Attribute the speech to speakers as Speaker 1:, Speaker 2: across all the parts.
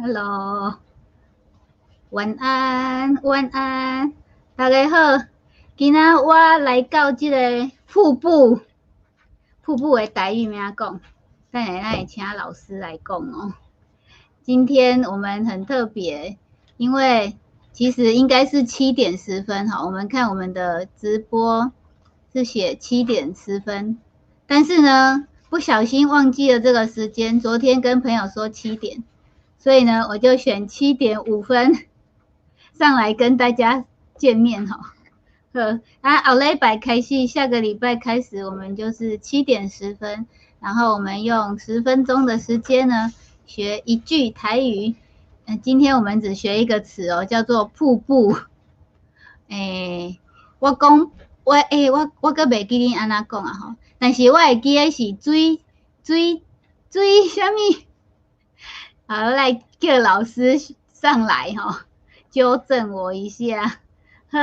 Speaker 1: Hello，晚安，晚安，大家好。今仔我來到這个瀑布，瀑布的台語欲按怎講？等下咱會請老師來講哦。今天我們很特別，因為其實應該是七點十分哈。我們看我們的直播是寫七點十分，但是呢，不小心忘記了這個時間。昨天跟朋友說七點，所以呢，我就選7點5分上來跟大家見面哈。好，啊，後禮拜開始，下個禮拜開始，我們就是七點十分，然後我們用10分鐘的時間呢，學一句台語。今天我們只學一個詞哦，叫做瀑布。欸，我講，我欸，我閣袂記恁按怎講啊吼，但是我會記得是水水水啥物？好，來叫老師上來吼，糾正我一下。好，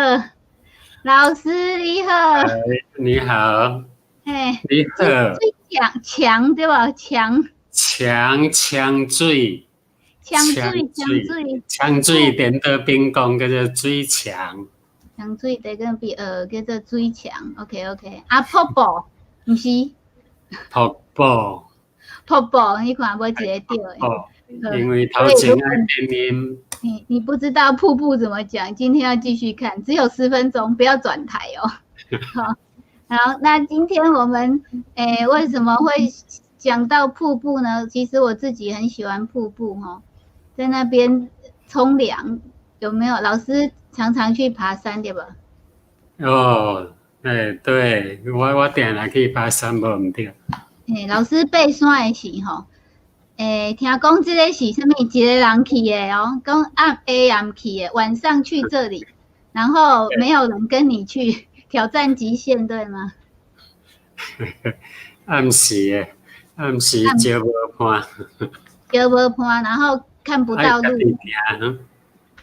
Speaker 1: 老師你好。
Speaker 2: 你好。
Speaker 1: 嘿，
Speaker 2: 你好。
Speaker 1: 水牆牆對無？牆。
Speaker 2: 牆牆水。
Speaker 1: 牆水牆水。
Speaker 2: 牆水電腦邊講叫做水牆。
Speaker 1: 牆水地跟比叫做水牆。OK。啊，瀑布，毋是？
Speaker 2: 瀑布。
Speaker 1: 瀑布，你看無一個對的。
Speaker 2: 哦，因為頭前愛變音。
Speaker 1: 你不知道瀑布怎麼講？今天要繼續看，只有十分鐘，不要轉台哦。好，好，那今天我們為什麼會講到瀑布呢？其實我自己很喜歡瀑布哈，在那邊沖涼，有沒有？老師常常去爬山對吧？
Speaker 2: 哦，對，我定定去爬山，無毋對。
Speaker 1: 老師爬山的時吼，聽講這个是啥物？一個人去的哦，講暗下暗去的，晚上去這裡，然後沒有人跟你去挑戰極限，對嗎？
Speaker 2: 暗時的，暗時招無伴。
Speaker 1: 招無伴，然後看不到路。
Speaker 2: 行。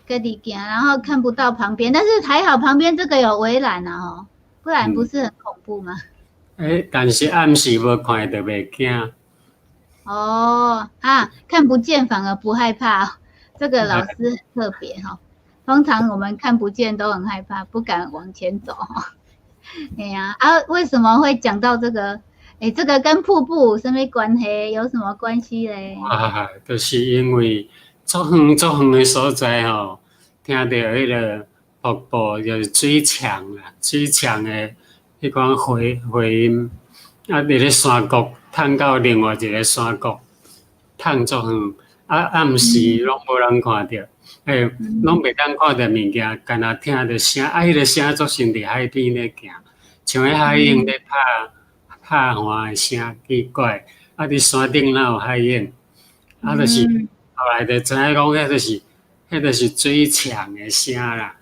Speaker 1: 家己行，然後看不到旁邊，但是還好旁邊這個有圍欄啊，吼，不然不是很恐怖嗎？
Speaker 2: 但是暗時無看就袂驚。
Speaker 1: 哦，啊，看不見反而不害怕，這個老師很特別哈。通常我們看不見都很害怕，不敢往前走哈。哎呀，啊，為什麼會講到這個？這個跟瀑布有啥物關係？有什麼關係咧？
Speaker 2: 啊，就是因為足遠足遠的所在吼，聽著彼个瀑布就是水牆啦，水牆的彼款回音，啊，佇咧山谷探到另外一个山谷，探足遠，啊，暗時攏無人看著，攏袂當看著物件，干焦聽著聲，啊，彼个聲足像佇海邊咧行，像彼海湧咧拍拍岸的聲，奇怪，啊，佇山頂哪有海湧？啊，就是後來就知影講，彼就是水牆的聲啦。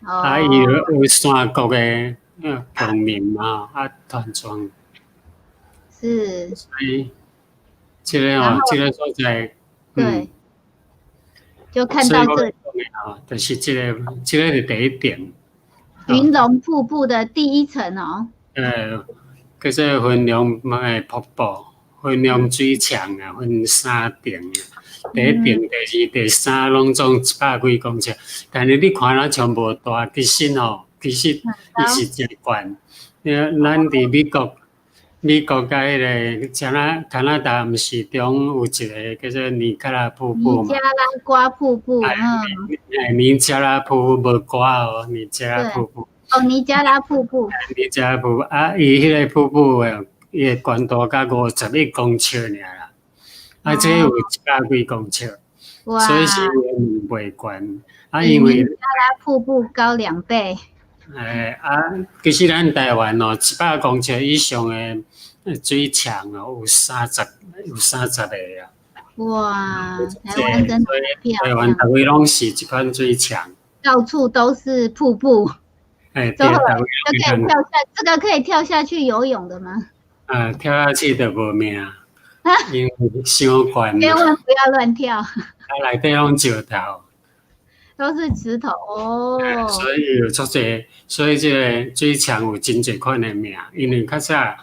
Speaker 2: 啊，伊有山谷的共鳴嘛，啊，團狀。
Speaker 1: 是。
Speaker 2: 所以，這个哦，這个所在，
Speaker 1: 對，就看到這裡。
Speaker 2: 就是這个，這个是第一點。
Speaker 1: 雲龍瀑布的第一層哦。
Speaker 2: 叫做雲龍瀑布，雲龍水牆啊，分三層啊。第一層、第二、第三，攏總100幾公尺，但是你看若像無大，其實吼，其實伊是誠懸。咱佇美國，美國佮彼个加拿大，毋是中有一个叫做尼加拉瀑布
Speaker 1: 嘛？尼加拉瓜瀑布，嗯。
Speaker 2: 尼加拉瀑布無瓜哦，尼加拉瀑布。
Speaker 1: 哦，尼加拉瀑布。
Speaker 2: 尼加拉瀑布啊，伊彼个瀑布的，伊的懸度才51公尺爾啦。啊，這有100幾公尺，所以是袂懸。啊，因為
Speaker 1: 尼加拉瀑布高2倍。
Speaker 2: 啊，其實咱台灣哦，100公尺以上的水牆哦，有30個啊。
Speaker 1: 哇，台灣真的漂亮。
Speaker 2: 台灣逐位攏是這款水牆。
Speaker 1: 到處都是瀑布。
Speaker 2: 對，
Speaker 1: 就可以跳下，這個可以跳下去游泳的嗎？
Speaker 2: 啊，跳下去就無命，因為傷懸。
Speaker 1: 千萬不要亂跳。
Speaker 2: 啊，內底攏石頭。
Speaker 1: 都是石頭哦。
Speaker 2: 所以有足濟，所以這個水牆有真濟款的名，因為較早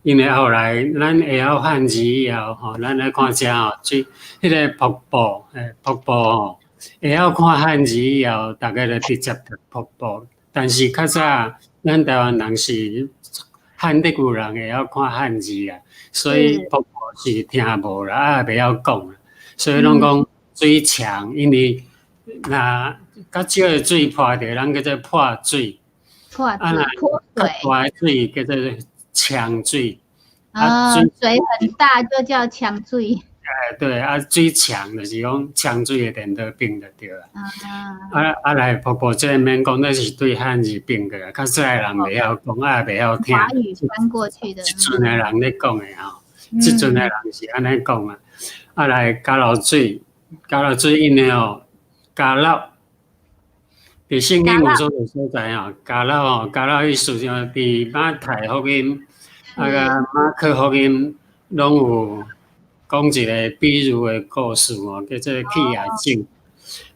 Speaker 2: 因為後來咱會曉漢字以後吼，咱來看遮吼，水，彼個瀑布，瀑布吼，會曉看漢字以後，逐家就直接讀瀑布。但是較早咱台灣人是漢德有人會曉看漢字啊，所以瀑布是聽無啦，啊袂曉講，所以攏講水牆，因為若較少的水潑著，咱叫做潑水。
Speaker 1: 潑水，潑
Speaker 2: 水。較大的水叫做牆水。
Speaker 1: 啊，水很大就叫牆水。
Speaker 2: 哎，對，啊，水牆就是講牆水的顛倒變就對啦。啊啊來瀑布這免講，那是對漢字變過來，較早的人袂曉講，啊袂曉聽。
Speaker 1: 華語翻過去的。
Speaker 2: 這陣的人咧講的吼，這陣的人是按呢講啊。啊來交流水，交流水因為吼，交流。佇聖經有所在所在吼，交流吼，交流意思就佇馬太福音，啊共馬可福音，攏有講一個比喻的故事吼，叫做去夜井。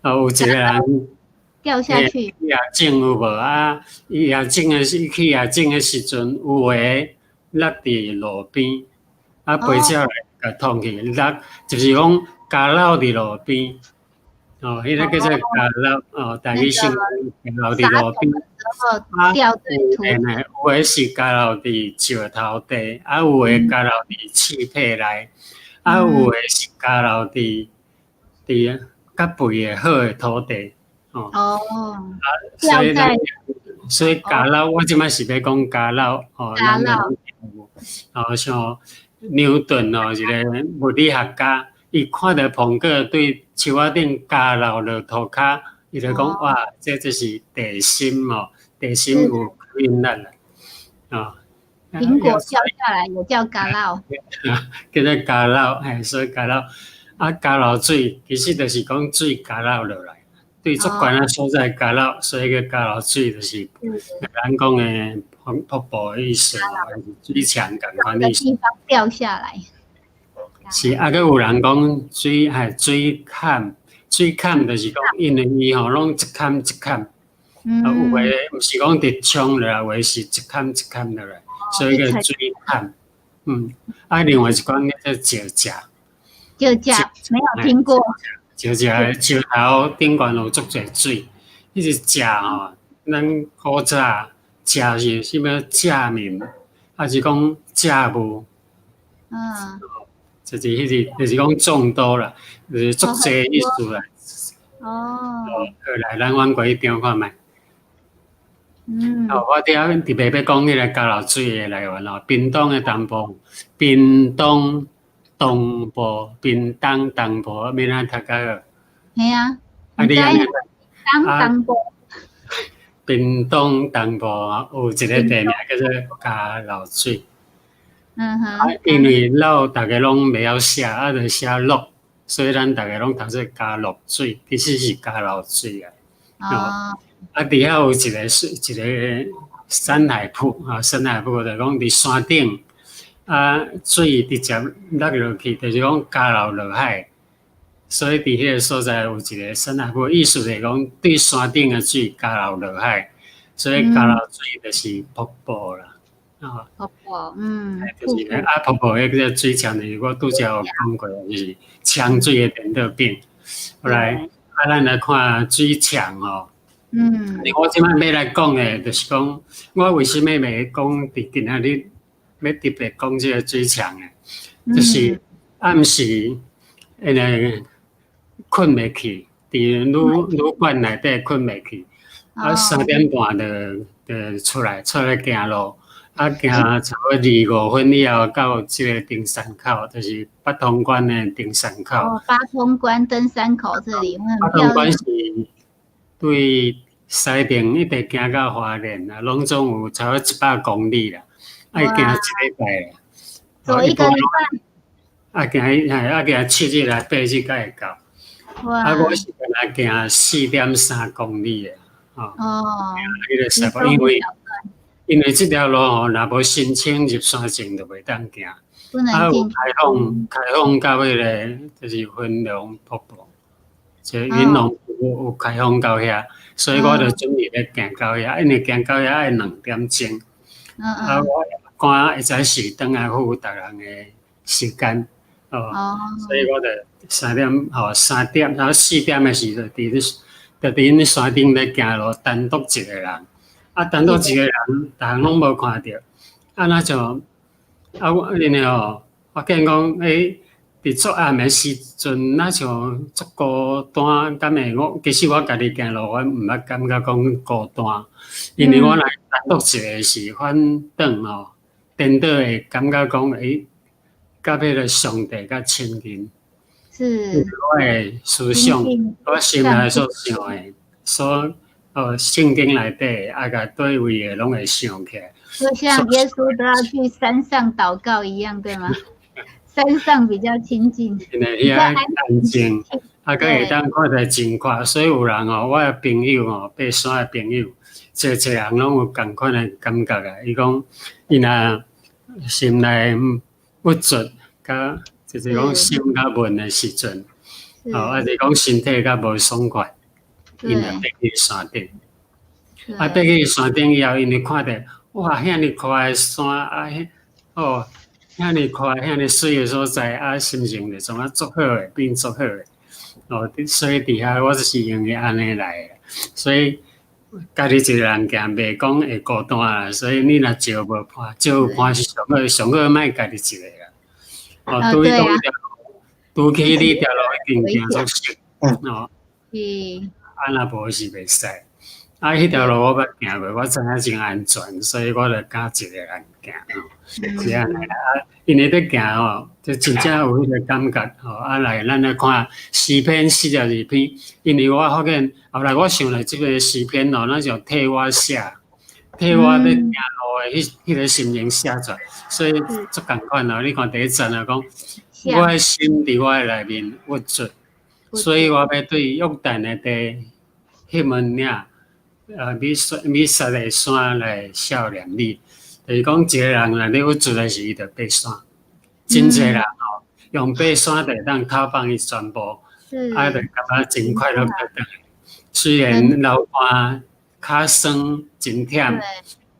Speaker 2: 啊，有一個人
Speaker 1: 掉下去。
Speaker 2: 去夜井有無啊？伊夜井的時，去夜井的時陣，有的落佇路邊，啊，飛鳥來共捅去，落就是講交流佇路邊。哦，彼個叫做交流哦，台語聖經交流佇路邊。
Speaker 1: 啊，有
Speaker 2: 的有的是交流佇石頭地，啊，有的交流佇刺皮內，啊，有的是交流佇較肥的好的土地。哦。
Speaker 1: 哦。
Speaker 2: 啊，所以咱所以交流，我這擺是欲講交流哦。
Speaker 1: 交流。
Speaker 2: 哦，像牛頓哦，一個物理學家，伊看著蘋果對樹仔頂交流落塗跤，伊就講哇，這就是地心哦，地心有吸引力啦，哦。
Speaker 1: 蘋果掉下來也叫交流。
Speaker 2: 叫做交流，嘿，所以交流啊，交流水其實就是講水交流落來，對足懸的所在交流，所以叫交流水，就是咱講的瀑布的意思，水牆仝款意思。
Speaker 1: 地方掉下來。
Speaker 2: 是啊，閣有人講水係水崁，水崁就是講，因為伊吼攏一崁一崁，啊有的毋是講直衝落來，有的是一崁一崁落來，所以叫水崁。啊，另外一款叫做石蔗。
Speaker 1: 石蔗沒有聽過。
Speaker 2: 石蔗石頭頂懸有足濟水，彼個蔗吼，咱古早蔗是啥物蔗民，還是講蔗母？就是彼個，就是講眾多啦，就是足濟意思啦。
Speaker 1: 哦。
Speaker 2: 好來，咱轉過去張看覓。哦，我佇遐特別欲講彼個交流水的來源哦，屏東的東部，屏東東部，屏東東部，欲按怎讀較好？
Speaker 1: 嘿啊。
Speaker 2: 啊，你按呢？
Speaker 1: 東東部。
Speaker 2: 屏東東部有一個地名叫做交流水。啊，因為老逐家攏袂曉寫，啊，就寫落，所以咱逐家攏讀做交落水，其實是交流水啊。
Speaker 1: 哦。
Speaker 2: 啊，佇遐有一個水，一個山海瀑啊，山海瀑就講佇山頂，啊，水直接落落去，就是講交流落海。所以佇彼個所在有一個山海瀑，意思就是講對山頂的水交流落海，所以交流水就是瀑布啦。啊，
Speaker 1: 瀑布，
Speaker 2: 就是啊，瀑布彼個水牆就是我拄才有講過，就是牆水的顛倒變。後來，啊，咱來看水牆吼。我這擺欲來講的，就是講我為啥物欲講佇今仔日欲特別講這個水牆的，就是暗時彼個睏袂去，佇旅館內底睏袂去，啊3點半就出來行路。啊，行差不多25分以後，到這個登山口，就是八通關的登山口。
Speaker 1: 哦，八通關登山口這裡，
Speaker 2: 八通關是對西爿一直行到花蓮啊，攏總有差不多100公里啦，愛行一禮拜啦。
Speaker 1: 走一個禮拜。
Speaker 2: 啊，行啊行7日來8日才會到。
Speaker 1: 哇！
Speaker 2: 啊，我是干焦行4.3公里的，
Speaker 1: 哦。
Speaker 2: 彼個十因為這條路吼，若無申請入山證就袂當行。啊，有開放到彼個就是雲龍瀑布，就雲龍瀑布有開放到遐，所以我就準備欲行到遐，因為行到遐愛2點鐘。啊，我趕會使時轉來赴逐人的時間，哦，所以我就三點吼，3點然後4點的時陣，佇𪜶山頂咧行路，單獨一個人，啊，單獨一個人，逐項攏無看著，啊，若像啊，我因為吼，發現講，欸，佇做暗的時陣，若像足孤單，敢會我其實我家己行路，我毋捌感覺講孤單，因為我來單獨一個時，反轉吼，顛倒會感覺講，欸，佮彼個上帝較親近。我的思想，我心內所想的，所聖經內底啊，共佗位的攏會想起來。
Speaker 1: 就像耶穌都要去山上禱告一樣，對嗎？山上比較清靜，
Speaker 2: 因為遐安靜，啊，閣會當看得真闊，所以有人吼，我的朋友吼，爬山的朋友，濟濟人攏有仝款的感覺啊。伊講，伊若心內鬱卒，佮就是講心較悶的時陣，哦，抑是講身體較無爽快，伊就爬去山頂。啊，爬去山頂以後，𪜶就看著，哇，遐爾闊的山，啊，彼哦，遐爾闊、遐爾媠的所在，啊，心情就創啊足好的，變足好的。哦，所以佇遐我就是因為按呢來的，所以家己一個人行，袂講會孤單啦。所以你若招無伴，招有伴是上好，上好莫家己一個啦。哦，拄去講條路，拄去你條路一定行足熟，哦。啊，若無是袂使。啊，彼條路我捌行過，我知影真安全，所以我就敢一個人行吼，是按呢啦。啊，因為咧行吼，就真正有彼個感覺吼。啊，來，咱來看詩篇42篇，因為我發現後來我想來這個詩篇吼，咱就替我寫，替我欲行路的彼個心情寫出來，所以足仝款哦。你看第一節啊，講我的心佇我的內面鬱卒，所以我欲對約旦的地彼門嶺。米薩的山來數念你，就是講一個人若咧鬱卒的時，伊就爬山。真濟人吼，用爬山就會當透放伊全部，啊，就感覺真快樂閣轉來。雖然流汗、跤酸、真忝，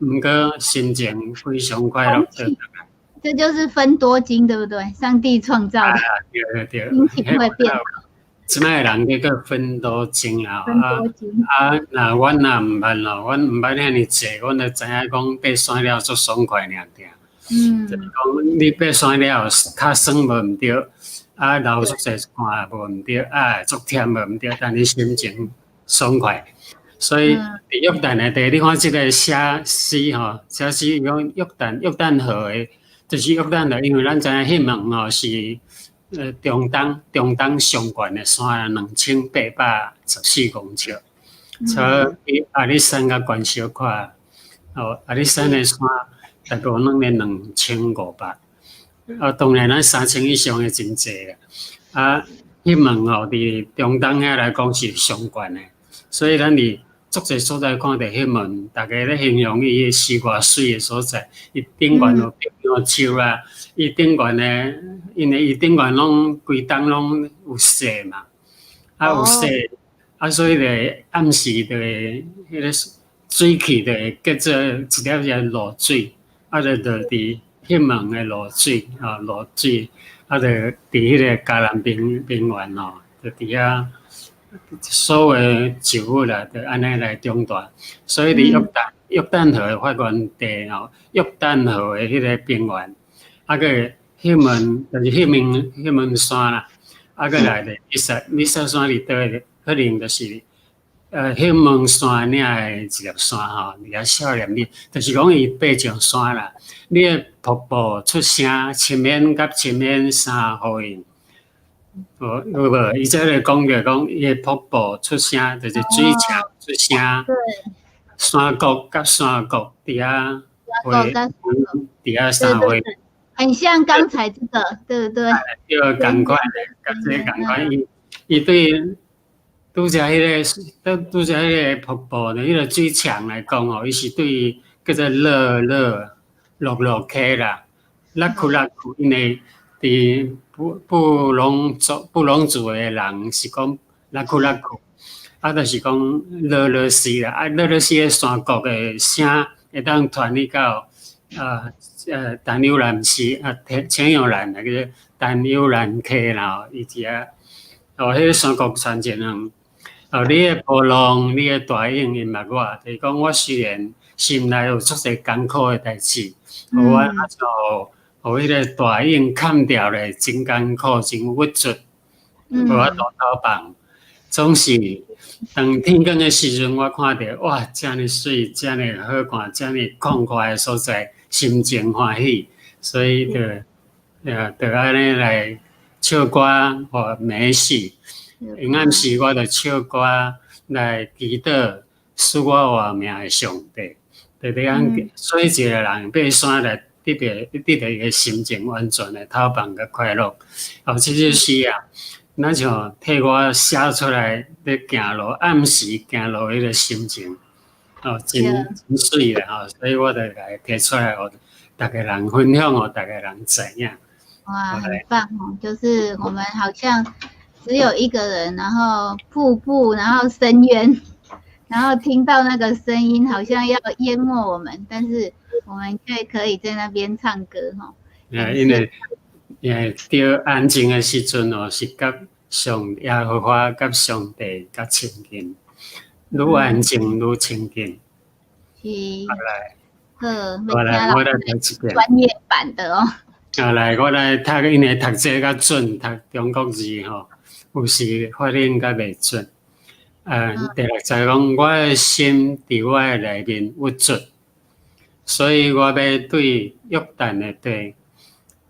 Speaker 2: 毋過心情非常快樂閣轉來。
Speaker 1: 這就是芬多精，對不對？上帝創造的。
Speaker 2: 對對對。
Speaker 1: 心情會變好。
Speaker 2: 這擺的人叫做芬多精啊，啊啊！若阮若毋捌咯，阮毋捌遐爾濟，阮就知影講爬山了足爽快爾爾。就是講你爬山了跤酸無毋對，啊流足濟汗無毋對，啊足忝無毋對，但你心情爽快。所以佇約旦的地，你看這個寫詩吼，寫詩講約旦河的，就是約旦河，因為咱知影彼門吼是中東上懸的山，2814公尺，所以比阿里山較懸小可。哦，阿里山的山大部分攏咧2500，啊，當然咱3000以上的真濟啦。啊，彼門吼佇中東遐來講是上懸的，所以咱佇足濟所在看著彼門，逐家咧形容伊是偌媠的所在，伊頂懸有白楊樹啊，伊頂懸的，因為伊頂懸攏規冬攏有雪嘛，啊有雪，啊所以就暗時就會彼個水汽就會結做一粒粒露水，啊就落佇彼門的露水，啊露水，啊就佇彼個迦南平原吼，就佇遐。所有植物啦，就按呢來長大。所以佇約旦河的發源地吼，約旦河的彼個平原，啊閣彼門就是彼門山啦，啊閣來咧米薩山佇佗位？可能就是彼門山嶺的一粒山吼，佇遐數念你，就是講伊爬上山啦，你的瀑布出聲，深淵佮深淵相呼應。有有無？伊這個講著講，伊的瀑布出聲，就是水牆出聲。山谷佮山谷佇遐會，佇遐相會。
Speaker 1: 很像剛才這個，對不對？
Speaker 2: 對，仝款的，佮這仝款。伊對拄才彼個，拄才彼個瀑布呢，彼個水牆來講吼，伊是對叫做樂樂樂樂溪啦，樂曲樂曲，因為佇布農族的人是講樂曲樂曲，啊，就是講樂樂溪啦，啊，樂樂溪的山谷的聲會當傳去到啊，陳友蘭是啊，陳友蘭那個陳友蘭溪啦，伊佇遐，哦，彼個山谷山真遠。哦，你的波浪，你的大湧淹沒我，就是講我雖然心內有足濟艱苦的代誌，予我啊像予彼個大湧崁掉咧，真艱苦，真鬱卒，無法度逃放。總是當天光的時陣，我看著哇，遮爾媠，遮爾好看，遮爾曠闊的所在，心情歡喜，所以就就按呢來唱歌，予美死。暗時我就唱歌來祈禱，賜我活命的上帝。就是講，所以一個人爬山來得著伊的心情完全的透放佮快樂。哦，這首詩啊，若像替我寫出來，咧行路，暗時行路彼個心情，哦，真真媠啦吼，所以我就來提出來，予逐家人分享，予逐家人知影。
Speaker 1: 哇，很棒哦！就是我們好像只有一個人，然後瀑布，然後深淵，然後聽到那個聲音，好像要淹沒我們，但是我們卻可以在那邊唱歌，吼。
Speaker 2: 啊，因為佇安靜的時陣哦，是佮上耶和華佮上帝較親近，愈安靜愈親近。
Speaker 1: 是。
Speaker 2: 好來，
Speaker 1: 好，
Speaker 2: 我來，我來讀一遍。
Speaker 1: 專業版的哦。
Speaker 2: 啊，來，我來讀，因為讀這個較準，讀中國字吼，有時發音較袂準。第六節講，我的心佇我的內面鬱卒，所以我欲對約旦的地、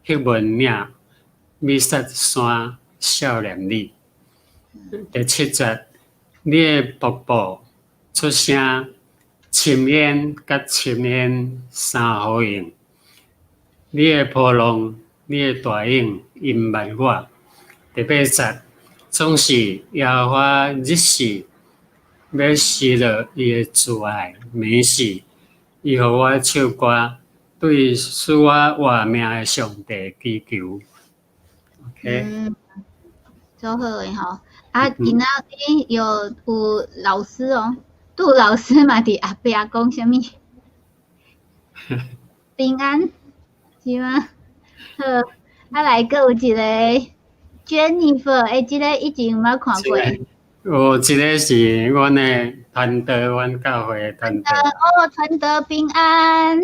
Speaker 2: 黑門嶺、米薩山數念你。第七節，你的瀑布出聲，深淵佮深淵相呼應。你的波浪，你的大湧淹沒我。第八節，總是耶和華日時欲施落伊的慈愛美死，伊予我唱歌，對賜我活命的上帝祈求。OK。
Speaker 1: 嗯，足好的吼。啊，今仔日有老師哦，杜老師嘛佇後壁講啥物？平安是嗎？好，啊來，閣有一個 Jennifer，欸，這個以前有捌看過。
Speaker 2: 有，這個是阮的團隊，阮教會的團隊。
Speaker 1: 哦，團德平安。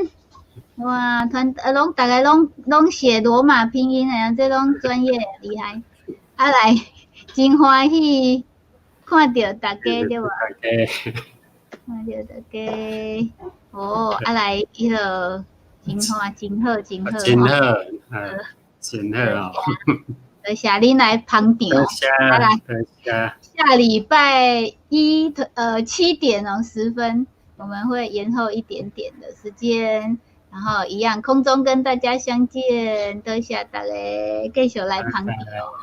Speaker 1: 哇，團攏逐家攏寫羅馬拼音的，這攏專業厲害。啊來，真歡喜看著大家對無？看著大家，哦，啊來，彼個真好，真好，真好。
Speaker 2: 真好，嗯，真好哦。
Speaker 1: 多謝恁來捧場。
Speaker 2: 多謝，
Speaker 1: 來，
Speaker 2: 多謝。
Speaker 1: 下禮拜一，7點10分，我們會延後一點點的時間，然後一樣空中跟大家相見。多謝大家繼續來捧場。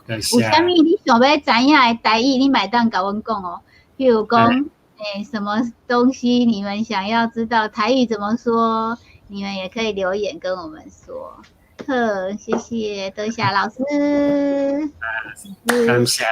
Speaker 2: 有
Speaker 1: 啥物你想欲知影的台語，你嘛會當共阮講哦。譬如講，欸，什麼東西你們想要知道台語怎麼說，你們也可以留言跟我們說。好，謝謝，多謝老師。
Speaker 2: 感謝。